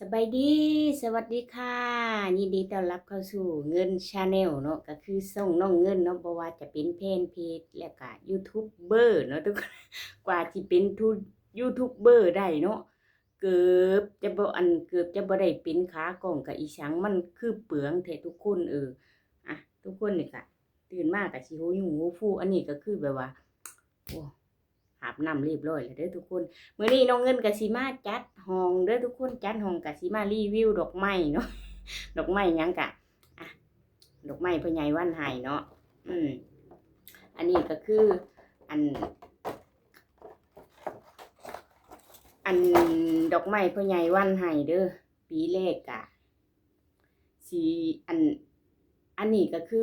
ສະບາຍດີ ສະຫວັດດີຄ່ະ ຍິນດີຕ້ອນຮັບເຂົ້າສູ່ເງິນ Channel ເນາະ ກໍຄືຊ່ອງນ້ອງເງິນເນາະ ບໍ່ວ່າຈະເປັນແຟນເພຈ ແລ້ວກະຢູທູບເບີເນາະທຸກຄົນ ກວ່າຊິເປັນທູ ຢູທູບເບີໄດ້ເນາະ ເກືອບຈະບໍ່ ອັນ ເກືອບຈະບໍ່ໄດ້ເປັນຂາກ້ອງກະອີ່ຫຍັງ ມັນຄືເປືອງແທ້ທຸກຄົນ ເອີ ອ່ະ ທຸກຄົນນີ້ກະ ຕື່ນມາກໍຊິຫົວຫຍຸ້ງຫົວຟູ ອັນນີ້ກໍຄືແບບວ່າ ໂອ້ ອາບນ້ຳຮຽບຮ້ອຍແລ້ວເດີທຸກຄົນ ມື້ນີ້ນ້ອງເງິນກໍຊິມາຈັດຫ້ອງເດີທຸກຄົນ ຈັດຫ້ອງກໍຊິມາຣີວິວດອກໄມ້ເນາະ ດອກໄມ້ຫຍັງກະ ອ່ະ ດອກໄມ້ພໍ່ໃຫຍ່ວັນໃຫ້ເນາະ ອືມ ອັນນີ້ກໍຄື ອັນ ອັນດອກໄມ້ພໍ່ໃຫຍ່ວັນໃຫ້ເດີ ປີແລກກະ ຊິ ອັນ ອັນນີ້ກໍຄື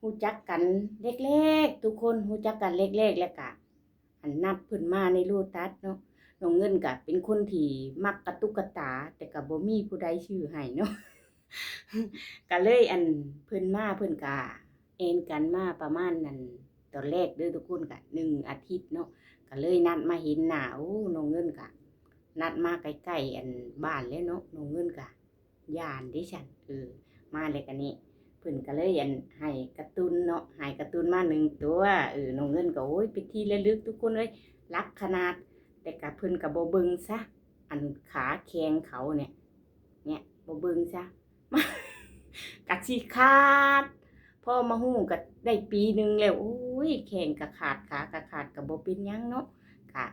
ຮູ້ຈັກກັນແລກໆ ທຸກຄົນ ຮູ້ຈັກກັນແລກໆ ແລ້ວກະ ອັນ ນັດເພິ່ນມາໃນໂລຕັສເນາະ ນ້ອງເງິນກະເປັນຄົນທີ່ມັກກະຕຸກກະຕາ ແຕ່ກະບໍ່ມີຜູ້ໃດຊື້ໃຫ້ເນາະ ກະເລີຍ ອັນ ເພິ່ນມາ ເພິ່ນກະແອ່ນກັນມາປະມານ ອັນ ຕອນແລກເດີທຸກຄົນ ກະໜຶ່ງອາທິດເນາະ ກະເລີຍນັດມາເຫັນໜ້າ ໂອ້ ນ້ອງເງິນກະ ນັດມາໃກ້ໆ ອັນ ບ້ານແລ້ວເນາະ ນ້ອງເງິນກະ ຢ້ານເດ້ຊັ້ນ ເອີ ມາແລ້ວກະນີ້ ເພິ່ນກະເລີຍ ອັນ ໃຫ້ກາຕູນເນາະ ໃຫ້ກາຕູນມາໜຶ່ງຕົວ ເອີ ນ້ອງເງິນກະ ໂອ້ຍ ເປັນທີ່ລະລຶກທຸກຄົນເອີຍ ລັກຂະໜາດ ແຕ່ກະເພິ່ນກະບໍ່ເບິ່ງຊະ ອັນ ຂາແຂງເຂົາເນຍ ເນຍ ບໍ່ເບິ່ງຊະ ກະຊິຂາດ ພໍມາຮູ້ກະໄດ້ປີໜຶ່ງແລ້ວ ໂອ້ຍ ແຂງກະຂາດ ຂາກະຂາດ ກະບໍ່ເປັນຫຍັງເນາະ ກະ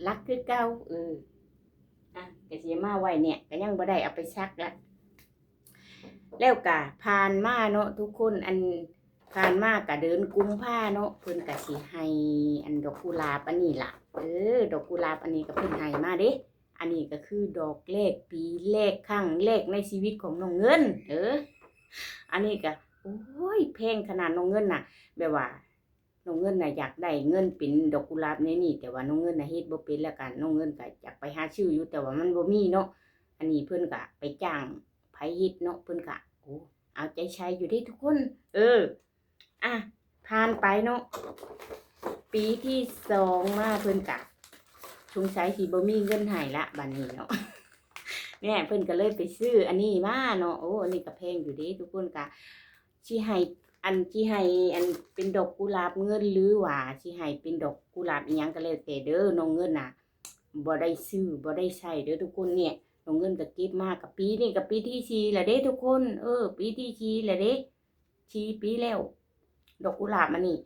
ລັກຄືເກົ່າ ເອີ ອ່ະ ກະຊິມາໄວ້ເນຍ ກະຍັງບໍ່ໄດ້ເອົາໄປຊັກລະ ແລ້ວກະຜ່ານມາເນາະທຸກຄົນ ອັນ ຜ່ານມາກະເດືອນກຸມພາເນາະ ເພິ່ນກະຊິໃຫ້ ອັນ ດອກກຸຫຼາບອັນນີ້ລະ ເອີ ດອກກຸຫຼາບອັນນີ້ກະເພິ່ນໃຫ້ມາເດ້ ອັນນີ້ກະຄືດອກແລກ ປີແລກ ຄັ້ງແລກໃນຊີວິດຂອງນ້ອງເງິນ ເອີ ອັນນີ້ກະ ໂອ້ຍ ແພງຂະໜາດ ນ້ອງເງິນນະ ແບບວ່າ ນ້ອງເງິນນະຢາກໄດ້ເງິນເປັນດອກກຸຫຼາບແນວນີ້ ແຕ່ວ່ານ້ອງເງິນນະເຮັດບໍ່ເປັນ ແລ້ວກະນ້ອງເງິນກະຢາກໄປຫາຊື້ຢູ່ ແຕ່ວ່າມັນບໍ່ມີເນາະ ອັນນີ້ເພິ່ນກະໄປຈ້າງໃຜເຮັດເນາະ ເພິ່ນກະ ໂອ້ ເອົາໃຈໃສ່ຢູ່ເດ້ທຸກຄົນ ເອີ ອ່ະ ຜ່ານໄປເນາະ ປີທີສອງມາເພິ່ນກະ ສົງໄສຊິບໍ່ມີເງິນໃຫ້ລະບາດນີ້ເນາະ ແນ່ ເພິ່ນກະເລີຍໄປຊື້ອັນນີ້ມາເນາະ ໂອ້ ອັນນີ້ກະແພງຢູ່ເດ້ທຸກຄົນ ກະ ຊິໃຫ້ ອັນ ຊິໃຫ້ ອັນ ເປັນດອກກຸຫຼາບເງິນ ຫຼືວ່າຊິໃຫ້ເປັນດອກກຸຫຼາບອີ່ຫຍັງກະແລ້ວແຕ່ເດີ ນ້ອງເງິນນະ ບໍ່ໄດ້ຊື້ ບໍ່ໄດ້ໃຊ້ເດີທຸກຄົນ ເນຍ ນ້ອງເງິນກະເກັບມາ ກະປີນີ້ກະປີທີສີ່ລະເດ້ທຸກຄົນ ເອີ ປີທີສີ່ລະເດ້ ສີ່ປີແລ້ວ ດອກກຸຫຼາບອັນນີ້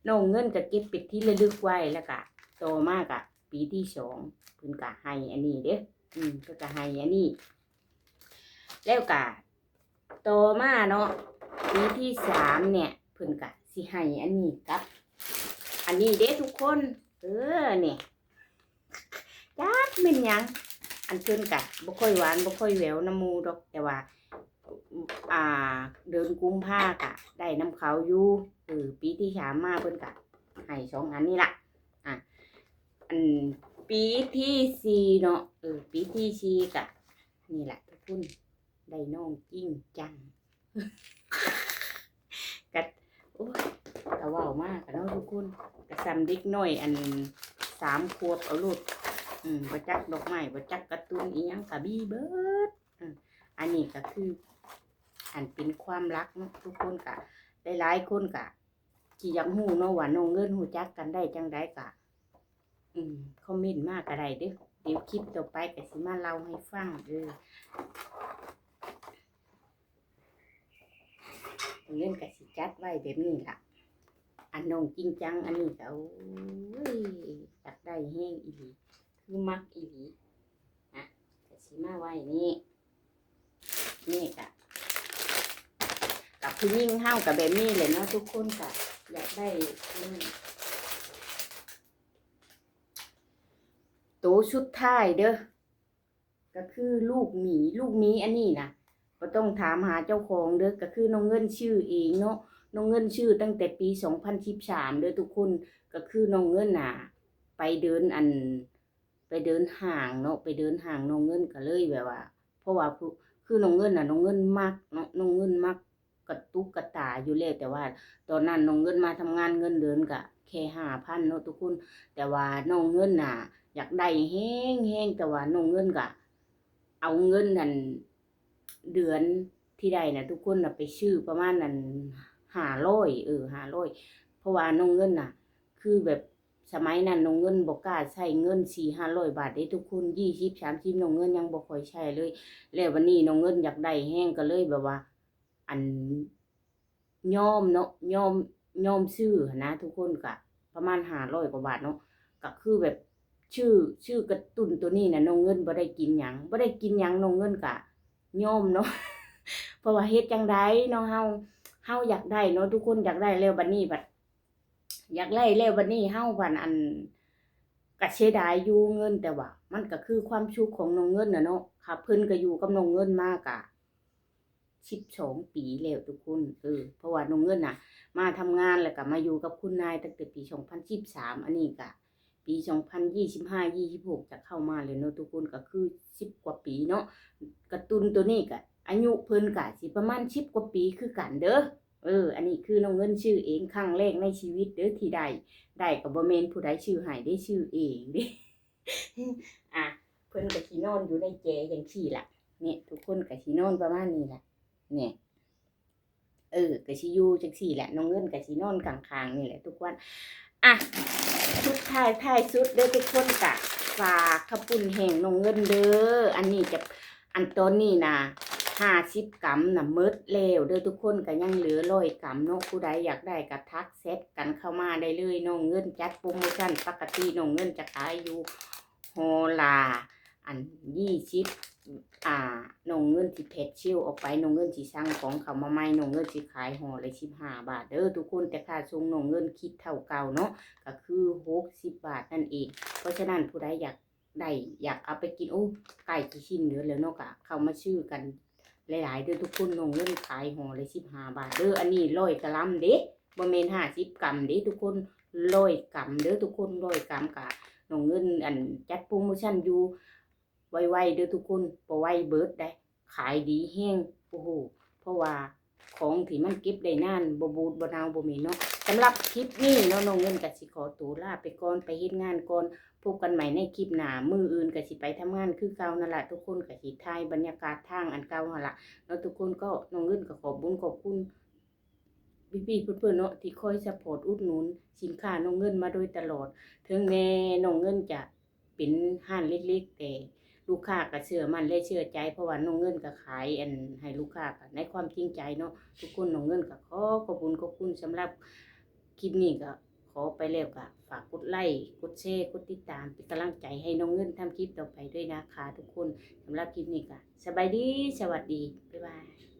ນ້ອງເງິນກະເກັບເປັນທີ່ລະລຶກໄວ້ ແລ້ວກະຕໍ່ມາກະປີທີສອງ ເພິ່ນກະໃຫ້ອັນນີ້ເດ້ ອືມ ເພິ່ນກະໃຫ້ອັນນີ້ ແລ້ວກະ ຕໍ່ມາເນາະ ປີທີສາມເນຍ ເພິ່ນກະຊິໃຫ້ອັນນີ້ກັບ ອັນນີ້ເດ້ທຸກຄົນ ເອີ ນີ້ ຈັກແມ່ນຫຍັງ ອັນເພິ່ນກະບໍ່ຄ່ອຍຫວານ ບໍ່ຄ່ອຍແຫວວນຳໝູ່ດອກ ແຕ່ວ່າ ອ່າ ເດືອນກຸມພາກະໄດ້ນຳເຂົາຢູ່ ເອີ ປີທີສາມມາເພິ່ນກະໃຫ້ສອງອັນນີ້ລະ ອ່າ ອັນ ປີທີສີ່ເນາະ ເອີ ປີທີສີ່ກະ ນີ້ລະທຸກຄົນ ໄດ້ນ້ອງຈິງຈັງ ກະ ໂອ້ຍ ກະເວົ້າມາກະເນາະທຸກຄົນ ກະສ່ຳເດັກນ້ອຍອັນສາມຂວບເອົາໂລດ ອືມ ບໍ່ຈັກດອກໄມ້ ບໍ່ຈັກກາຕູນອີ່ຫຍັງກະມີເບິດ ອືມ ອັນນີ້ກະຄື ອັນເປັນຄວາມລັກເນາະທຸກຄົນ ກະ ຫຼາຍໆຄົນກະ ທີ່ຢາກຮູ້ເນາະວ່ານ້ອງເງິນຮູ້ຈັກກັນໄດ້ຈັ່ງໃດກະ ອືມ ຄອມເມັນມາກະໄດ້ເດີ້ ດຽວຄລິບຕໍ່ໄປກະຊິມາເລົ່າໃຫ້ຟັງເດີ້ ນ້ອງເງິນກະຊິຈັດໄວ້ແບບນີ້ລະ ອັນນ້ອງຈິງຈັງອັນນີ້ກະ ໂອ້ຍ ຢາກໄດ້ແຮງອີ່ຫຼີ ຄືມັກອີ່ຫຼີ ອ່ະ ກະຊິມາໄວ້ນີ້ ນີ້ກະ ກັບຜູ້ຍິງເຮົາກະແບບນີ້ແຫຼະເນາະ ທຸກຄົນກະຢາກໄດ້ ໂຕສຸດທ້າຍເດີ້ ກະຄືລູກໝີ ລູກໝີອັນນີ້ນະ ບໍ່ຕ້ອງຖາມຫາເຈົ້າຂອງເດີ້ ກະຄືນ້ອງເງິນຊື້ເອງເນາະ ນ້ອງເງິນຊື້ຕັ້ງແຕ່ປີສອງພັນສິບສາມເດີ້ທຸກຄົນ ກະຄືນ້ອງເງິນນະ ໄປເດີນອັນ ໄປເດີນຫ້າງເນາະ ໄປເດີນຫ້າງ ນ້ອງເງິນກະເລີຍແບບວ່າ ເພາະວ່າ ຄືນ້ອງເງິນນະ ນ້ອງເງິນມັກເນາະ ນ້ອງເງິນມັກກະຕຸກກະຕາຢູ່ແລ້ວ ແຕ່ວ່າຕອນນັ້ນນ້ອງເງິນມາທຳງານເງິນເດືອນກະແຄ່ຫ້າພັນເນາະທຸກຄົນ ແຕ່ວ່ານ້ອງເງິນນະ ຢາກໄດ້ແຮງໆ ແຕ່ວ່ານ້ອງເງິນກະ ເອົາເງິນນັ້ນ ເດືອນທີ່ໄດ້ນະ ທຸກຄົນນະໄປຊື້ປະມານນັ້ນ ຫ້າຮ້ອຍ ເອີ ຫ້າຮ້ອຍ ເພາະວ່ານ້ອງເງິນນະ ຄືແບບສະໄໝນັ້ນນ້ອງເງິນບໍ່ກ້າໃຊ້ເງິນສີ່ຫ້າຮ້ອຍບາດເດ້ທຸກຄົນ ຊາວ ສາມສິບ ນ້ອງເງິນຍັງບໍ່ຄ່ອຍໃຊ້ເລີຍ ແລ້ວບັດນີ້ນ້ອງເງິນຢາກໄດ້ແຮງ ກໍເລີຍແບບວ່າ ອັນ ຍອມເນາະ ຍອມ ຍອມຊື້ຫັ້ນນະ ທຸກຄົນ ກະປະມານຫ້າຮ້ອຍກວ່າບາດເນາະ ກະຄືແບບ ຊື້ ຊື້ກະຕຸ້ນໂຕນີ້ນະ ນ້ອງເງິນບໍ່ໄດ້ກິນຫຍັງ ບໍ່ໄດ້ກິນຫຍັງ ນ້ອງເງິນກະຍອມເນາະ ເພາະວ່າເຮັດຈັ່ງໃດເນາະ ເຮົາ ເຮົາຢາກໄດ້ເນາະ ທຸກຄົນຢາກໄດ້ ແລ້ວບັດນີ້ບັດ ຢາກໄດ້ແລ້ວບັດນີ້ເຮົາບັດ ອັນ ກະເສຍດາຍຢູ່ເງິນ ແຕ່ວ່າມັນກະຄືຄວາມສຸກຂອງນ້ອງເງິນນະເນາະ ເພິ່ນກະຢູ່ກັບນ້ອງເງິນມາກະ ສິບສອງປີແລ້ວທຸກຄົນ ເອີ ເພາະວ່ານ້ອງເງິນນະ ມາທຳງານ ແລ້ວກະມາຢູ່ກັບຄຸນນາຍຕັ້ງແຕ່ປີສອງພັນສິບສາມ ອັນນີ້ກະປີສອງພັນຊາວຫ້າ ຊາວຫົກ ຈະເຂົ້າມາແລ້ວເນາະທຸກຄົນ ກະຄືສິບກວ່າປີເນາະ ກະຕຸ້ນໂຕນີ້ກະ ອາຍຸເພິ່ນກະຊິປະມານສິບກວ່າປີຄືກັນເດີ ເອີ ອັນນີ້ຄືນ້ອງເງິນຊື້ເອງຄັ້ງແລກໃນຊີວິດເດີທີ່ໄດ້ ໄດ້ກະບໍ່ແມ່ນຜູ້ໃດຊື້ໃຫ້ເດ້ ຊື້ເອງເດ້ ອ່ະ ເພິ່ນກະຊິນອນຢູ່ໃນແຈຈັ່ງຊີ້ລະ ນີ້ ທຸກຄົນກະຊິນອນປະມານນີ້ລະ ນີ້ ເອີ ກະຊິຢູ່ຈັ່ງຊີ້ແຫຼະ ນ້ອງເງິນກະຊິນອນຂ້າງໆນີ້ແຫຼະທຸກຄົນ ອ່ະ ສຸດທ້າຍທ້າຍສຸດເດີທຸກຄົນ ກະຝາກເຂົ້າປຸ້ນແຫ້ງນ້ອງເງິນເດີ ອັນນີ້ຈະ ອັນຕອນນີ້ນະ ຫ້າສິບກຳນະໝົດແລ້ວເດີທຸກຄົນ ກະຍັງເຫຼືອຮ້ອຍກຳເນາະ ຜູ້ໃດຢາກໄດ້ກະທັກແຊັດກັນເຂົ້າມາໄດ້ເລີຍ ນ້ອງເງິນຈັດໂປຣໂມຊັນ ປົກກະຕິນ້ອງເງິນຈະຂາຍຢູ່ຫໍລະ ອັນ ຊາວ ອ່າ ນ້ອງເງິນຊິແພັກເຊວອອກໄປ ນ້ອງເງິນຊິສັ່ງຂອງເຂົ້າມາໃໝ່ ນ້ອງເງິນຊິຂາຍຫໍລະສິບຫ້າບາດເດີທຸກຄົນ ແຕ່ຄ່າສົ່ງນ້ອງເງິນຄິດເທົ່າເກົ່າເນາະ ກະຄືຫົກສິບບາດນັ້ນເອງ ເພາະສະນັ້ນຜູ້ໃດຢາກໄດ້ ຢາກເອົາໄປກິນ ໂອ້ ໃກ້ຊິສິ້ນເດືອນແລ້ວເນາະ ກະເຂົ້າມາຊື້ກັນຫຼາຍໆເດີທຸກຄົນ ນ້ອງເງິນຂາຍຫໍລະສິບຫ້າບາດເດີ ອັນນີ້ຮ້ອຍກະລັມເດ້ ບໍ່ແມ່ນຫ້າສິບກຳເດ້ທຸກຄົນ ຮ້ອຍກຳເດີທຸກຄົນ ຮ້ອຍກຳ ກະນ້ອງເງິນ ອັນ ຈັດໂປຣໂມຊັນຢູ່ ໄວໆເດີທຸກຄົນ ບໍ່ໄວເບິດໃດ ຂາຍດີແຮງ ໂອ້ໂຫ ເພາະວ່າຂອງທີ່ມັນເກັບໄດ້ນານ ບໍ່ບູດບໍ່ເນົ່າ ບໍ່ແມ່ນເນາະ ສຳລັບຄລິບນີ້ເນາະ ນ້ອງເງິນກະຊິຂໍໂຕລາໄປກ່ອນ ໄປເຮັດງານກ່ອນ ພົບກັນໃໝ່ໃນຄລິບໜ້າ ມື້ອື່ນກະຊິໄປທຳງານຄືເກົ່ານັ້ນລະ ທຸກຄົນກະຊິຖ່າຍບັນຍາກາດທາງອັນເກົ່າຫັ້ນລະເນາະ ທຸກຄົນ ກໍນ້ອງເງິນກະຂອບບຸນຂອບຄຸນ ພີ່ໆເພື່ອນໆເນາະ ທີ່ຄອຍຊັບພອດອຸດໜູນສິນຄ້ານ້ອງເງິນມາໂດຍຕະຫຼອດ ເຖິງແມ່ນ້ອງເງິນຈະເປັນຮ້ານເລັກໆ ແຕ່ລູກຄ້າກະເຊື່ອໝັ້ນ ແລະ ເຊື່ອໃຈ ເພາະວ່ານ້ອງເງິນກະຂາຍ ອັນ ໃຫ້ລູກຄ້າກະໃນຄວາມຈິງໃຈເນາະ ທຸກຄົນ ນ້ອງເງິນກະຂໍຂອບບຸນຂອບຄຸນ ສຳລັບຄລິບນີ້ກະຂໍໄປແລ້ວ ກະຝາກກົດໄລ້ ກົດແຊ ກົດຕິດຕາມ ເປັນກຳລັງໃຈໃຫ້ນ້ອງເງິນທຳຄລິບຕໍ່ໄປດ້ວຍນະຄະທຸກຄົນ ສຳລັບຄລິບນີ້ກະສະບາຍດີ ສະຫວັດດີ ບາຍບາຍ.